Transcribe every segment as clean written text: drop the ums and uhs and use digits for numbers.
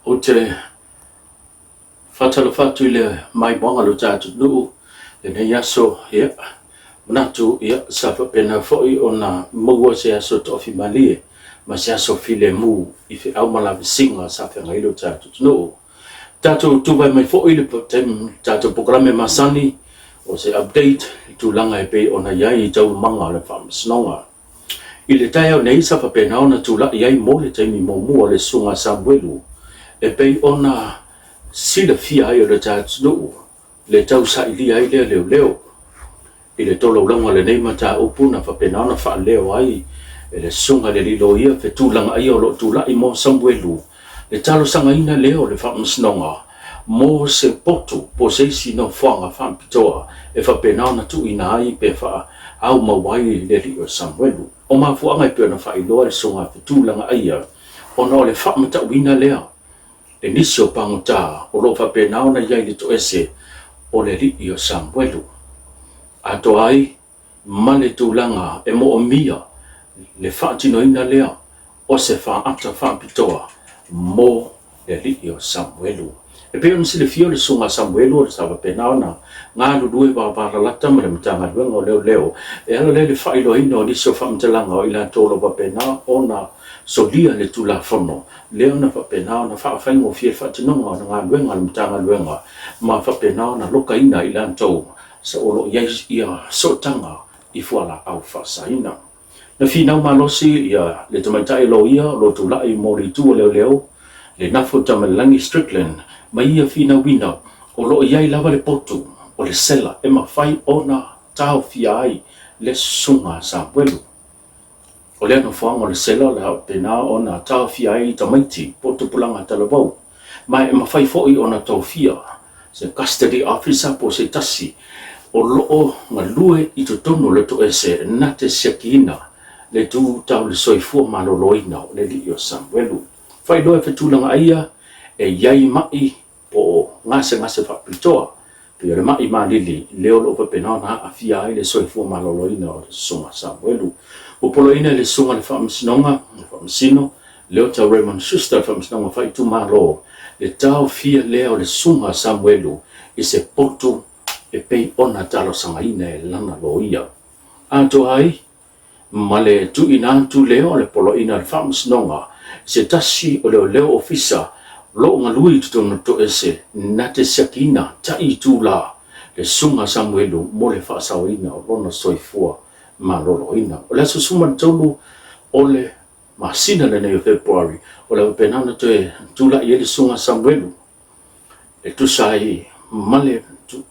Ou te faatalofa atu i le maimoaga o lo tatou nuu lenei aso, ia, manatu, ia, sa faapena foi ona maua se aso toafimalie ma se aso filemu i feau ma lavesiga sa feagai ai lo tatou atunuu. Tatou tuvae mai foi le tatou polokalame masani o se update i tulaga e pei ona i ai i taualumaga o le Faamasinoga. I le taeao nei sa faapena ona tulai ai mo le taimi muamua le Susuga Samuelu e pei ona silafia ai e le atunuu le tausailia ai lea leoleo. I le tolaulauga o lenei mataupu na faapena ona faaleo ai e le Susuga i le Alii Loia fetuulagaia o lo o tulai mo Samuelu le talosagaina lea o le Faamasinoga mo se potu po o se isi nofoaga faapitoa e faapena ona tuuina ai pe faaumau ai le alii o Samuelu. O mafuaaga e pei ona faailoa e le Susuga Fetulagaia ona o le faamatauina lea e nisi o pagota o lo o faapena ona i ai le toese o le alii o Samuelu. Atoa ai ma le tulaga e moomia le faatinoina lea o se faata faapitoa mo le alii o Samuelu. E pei ona silafia o le Susuga a Samuelu o le sa faapena ona galulue vavalalata ma le Matagaluega o Leoleo e ala lea i le faailoaina o nisi o faamatalaga o i latou o lo o faapena ona solia le Tulafono lea ona faapena ona faafaigofie le faatinoga o galuega a le Matagaluega ma faapena ona lokaina i latou Sa o lo o i ai ia sootaga i fualaau faasaina. Na finau malosi ia le tamaitai loia o lo o tulai mo le itu o leoleo, le Nafo Tamalelagi Strickland, ma ia finauina o lo o i ai lava le potu o le sela e mafai ona taofia ai le susuga a Samuelu. O lea nofoaga o le sela o le a faapena ona taofia ai tamaiti po o tupulaga talavou, ma e mafai foi ona tofia se custody officer po o se tasi o lo o galue i totonu o le toese na te siakiina le tu tau le soifua maloloina o le alii o Samuelu. Faailoa e fetulagaia e i ai mai po o gasegase faapitoa, pei o le ma'i malili, lea o lo o faapena ona aafia ai le soifua maloloina o le Susuga Samuelu. Ua poloaiina e le Susuga le Faamasinoga, le Faamasino, Leota Raymond Schuster, le Faamasinoga Faaitumalo, le taofia lea o le Susuga Samuelu i se potu e pei ona talosagaina e lana loia. Atoa ai, ma le tuuina atu lea o le poloaiga a le Faamasinoga i se tasi o leoleo ofisa o lo o galue i totonu o le toese na te siakiina tai itula le Susuga Samuelu mo le faasaoina o lona soifua maloloina. O le aso 13 o le masina lenei o Fepuari, o le a faapena ona toe tulai ai le Susuga Samuelu e tusa ai ma le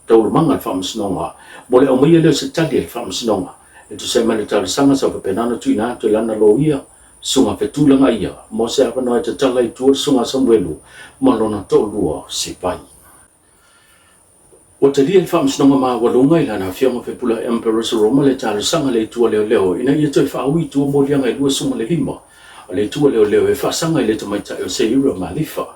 taualumaga a le Faamasinoga mo le aumaia lea o se tali a le Faamasinoga e tusa ai ma le talosaga sa faapena ona tuuina atu e lana loia, Susuga Fetulagaia, mo se avanoa e tatala i tua le Susuga Samuelu ma lona toalua o Sivai. Ua talia e le Faamasinoga Maualuga i lana Afioga Fepuleai Emperor Roma le talosaga a le Itu a Leoleo ina ia toe faaui i tua moliaga e 25 a le Itu a Leoleo e faasaga i le tamaitai o Seira Malifa.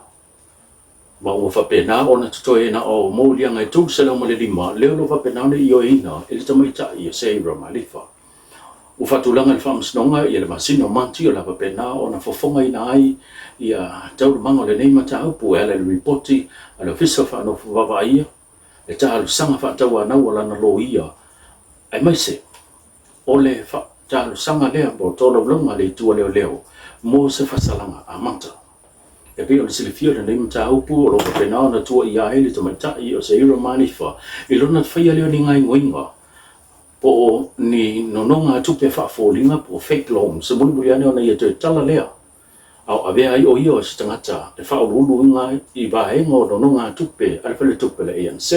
Ma ua faapena ona totoe na o moliaga e 305 lea o lo o faapena ona ioeina e le tamaitai o Seira Malifa. Ua faatulaga e le Faamasinoga ia le masina o Mati o le a faapena ona fofogaina ai ia taualumaga o lenei mataupu e ala i le ripoti a le Ofisa o Faanofo Vaavaaia, le talosaga faatauanau a lana loia aemaise o le talosaga lea mo tolaulauga a le Itu a Leoleo mo se fasalaga amata. E pei ona silafia lenei mataupu o lo o faapena ona tuuaia ai le tamaitai o Seira Malifa i lona faia lea o ni gaoioiga po o ni nonogatupe faafoliga po o fake loans, e mulimuli ane ona ia toe tala lea a o avea ai o ia o se tagata e faauluuluina i vaega o nonogatupe a le faletupe o le ANC.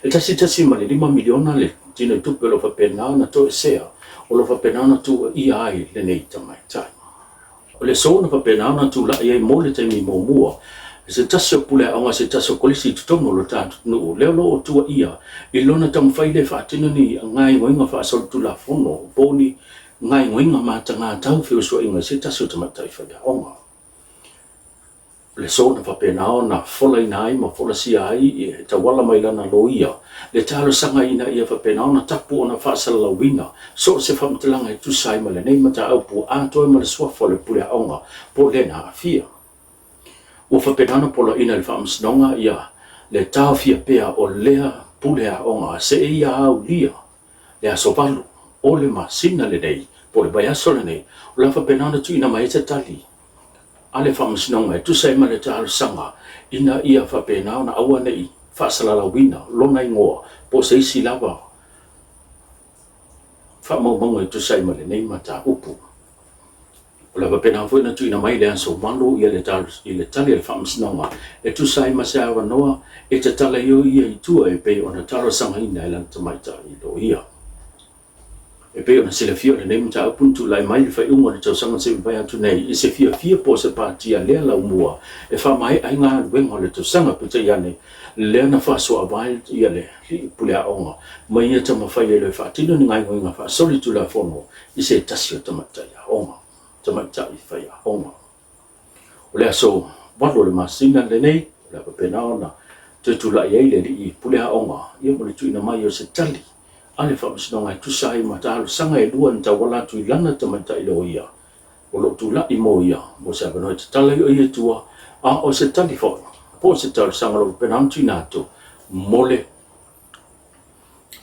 E 1.5 miliona le tinoitupe o lo o faapena ona toesea o lo o faapena ona tuuaia ai lenei tamaitai. O le aso na faapena ona tulai ai mo le taimi muamua i se tasi o pule aoga se tasi o kolisi i totonu o lo tatou atunuu, lea o lo o tuuaia i lona taumafai lea e faatino ni gaoioiga faasolitulafono po o ni gaoioiga mataga tau feusuaiga i se tasi o tamaitai faiaoga. O le aso na faapena ona folaina ai ma folasia ai e tauala mai lana loia le talosaga ina ia faapena ona tapu ona faasalalauina so o se faamatalaga e tusa ai ma lenei mataupu atoa ma le suafa o le pule aoga po o lena aafia. Ua faapena ona poloaiina e le Faamasinoga ia le taofia pea o lea pule aoga seia aulia le aso 8 o le masina lenei po o le vaiaso lenei. O le a faapena ona tuuina mai ai se tali a le Faamasinoga e tusa ai ma le talosaga ina ia faapena ona aua ne i faasalalauina lona igoa po o se isi lava faamaumauga e tusa ai ma lenei mataupu. O le a faapena foi ona tuuina mai i le aso 8 ia le i le tali a le Faamasinoga e tusa ai ma se avanoa e tatala ai o ia i tua e pei ona talosagaina e lana tamaitai loia. E pei ona silafia o lenei mataupu na tulai mai i le faaiuga o le tausaga na se'i mavae atu nei i se fiafia po o se pati a lea laumua e faamaea ai galuega o le tausaga, peitai ane lea na faasoavae ia le puleaoga ma ia taumafai ai loa e faatino ni gaoioiga faasolitulafono i se tasi o tamaitai aoga, tamaitai faiaoga. O le aso 8 o le masina lenei, o le a faapena ona toe tulai ai le alii pule aoga ia ma le tuuina mai o se tali a le Faamasinoga e tusa ai ma talosaga e lua na tauala atu i lana tamaitai loia o lo o tulai mo ia mo se avanoa e tatala ai o ia i tua, a o se tali foi po o se talosaga o lo o faapena ona tuuina atu mo le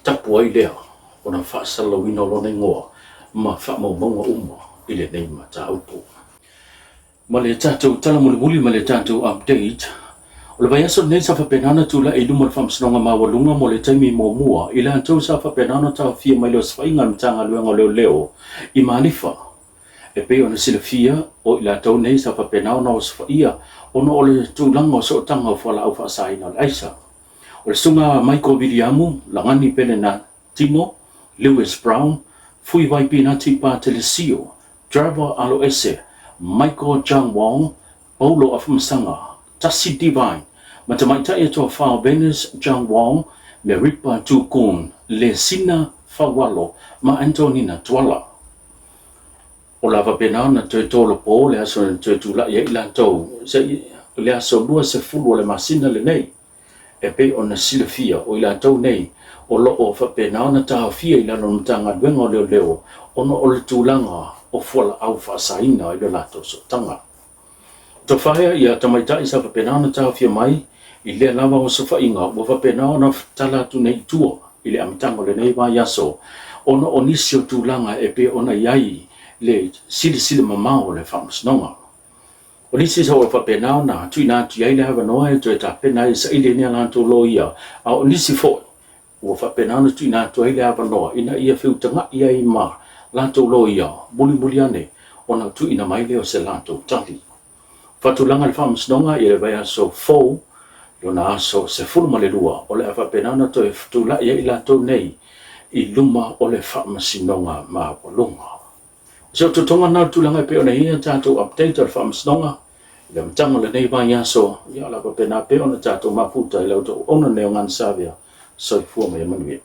tapu ai lea ona faasalalauina o lona igoa ma faamaumauga uma i lenei mataupu. Ma le tatou tala mulimuli ma le tatou update, o le vaiaso lenei sa faapena ona tulai i luma o le Faamasinoga Maualuga mo le taimi muamua i latou sa faapena ona taofia mai le osofaiga a le Matagaluega o Leoleo i Malifa. E pei ona silafia, o i latou nei sa faapena ona osofaia ona o le tulaga o sootaga o fualaau faasaina o le aisa. O le Susuga Michael Viliamu, Lagani Pelena Timo, Lewis Brown, Fui Vai Pinati Patelesio, Trevor Aloese, Michael Jang Wong, Paulo Afumasaga, Tasi Divine, ma tamaitai e toafa o Venus Jang Wong, Meripa Tukun, Lesina Faualo ma Antonina Tuala. O le a faapena ona toe tolopo le aso na toe tulai ai i latou i le aso 20 o le masina lenei. E pei ona silafia, o i latou nei o lo o faapena ona taofia i lalo o le Matagaluega o Leoleo ona o le tulaga o fualaau faasaina i lo latou sootaga. Tofaea ia tamaitai sa faapena ona taofia mai i lea lava osofaiga ua faapena ona tala atu nei i tua i le amataga o lenei vaiaso ona o nisi o tulaga e pei ona i ai le silisili mamao o le Faamasinoga. O nisi sa ua faapena ona tuuina atu i ai le avanoa e toe tapena ai e saili ai ni a latou loia, a o nisi foi ua faapena ona tuuina atu ai le avanoa ina ia feutaga'i ai ma latou loia mulimuli ane ona tuuina mai lea o se latou tali. Faatulaga le Faamasinoga i le vaiaso fou, lona aso 12, o le a faapena ona toe tulai ai i latou nei i luma o le Faamasinoga Maualuga. O se otootoga lena o le tulaga e pei ona i ai a tatou update o le Faamasinoga i le amataga o lenei vaiaso, ia o le a faapena pea ona tatou mafuta i la outou auauna nei o Gana Savea. Soifua ma ia manuia.